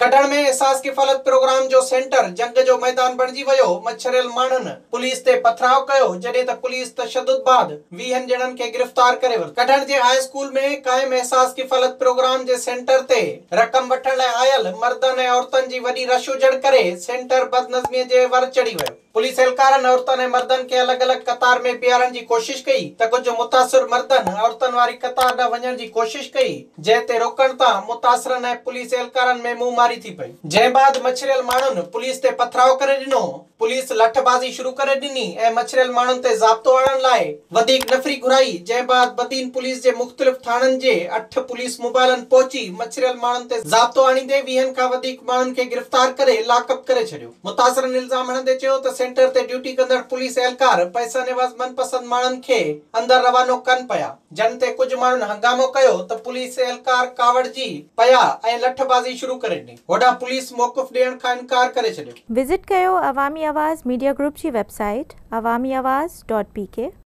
ڪڍڻ ۾ احساس ڪفالت پروگرام جو سينٽر جنگ جو ميدان بڻجي ويو، مڇريل ماڻهن پوليس تي پٿراء ڪيو، جڏهن ته پوليس تشدد بعد ويهن ڄڻن کي گرفتار ڪري ورتو. ڪڍڻ جي هاء اسڪول ۾ قائم احساس ڪفالت پروگرام جي سينٽر تي رقم وٺڻ لاء آيل مردن ۽ عورتن جي وڏي رش هجڻ ڪري سينٽر بدنظمي جي ور چڙهي ويو. پوليس اهلڪارن عورتن ۽ مردن کي الڳ الڳ قطار ۾ بيهارڻ جي ڪوشش ڪئي ته ڪجهه متاثر مردن عورتن واري قطار ڏانهن وڃڻ جي ڪوشش ڪئي جنهن تي روڪڻ تان متاثرن ۽ پوليس اهلڪارن ۾ منهن ماري ٿي پئي جنهن بعد مڇريل ماڻهن پوليس تي پٿراء ڪري ڏنو. پوليس لٺبازي شروع ڪري ڏني ۽ مڇريل ماڻهن تي ضابطو آڻڻ لاء وڌيڪ نفري گهرائي جنهن بعد بدين پوليس جي مختلف ٿاڻن جي اٺ پوليس موبائلن پهچي مڇريل ماڻهن تي ضابطو آڻيندي ويهن کان وڌيڪ ماڻهن کي گرفتار ڪري لاڪ اپ ڪري ڇڏيو. متاثرن الزام هڻندي چيو ته سينٽر تي ڊيوٽي ڪندڙ پوليس اهلڪار پئسن عيوض من پسند ماڻهن کي اندر روانو ڪن پيا جن تي ڪجهه ماڻهن هنگامو ڪيو ته پوليس اهلڪار ڪاوڙجي پيا ۽ لٺبازي شروع ڪري ڏني هوڏانهن پوليس موقف ڏيڻ کان انڪار ڪري ڇڏيو. وزٽ ڪيو عوامي آواز ميڊيا گروپ جي web site Awami Awaz dot P K.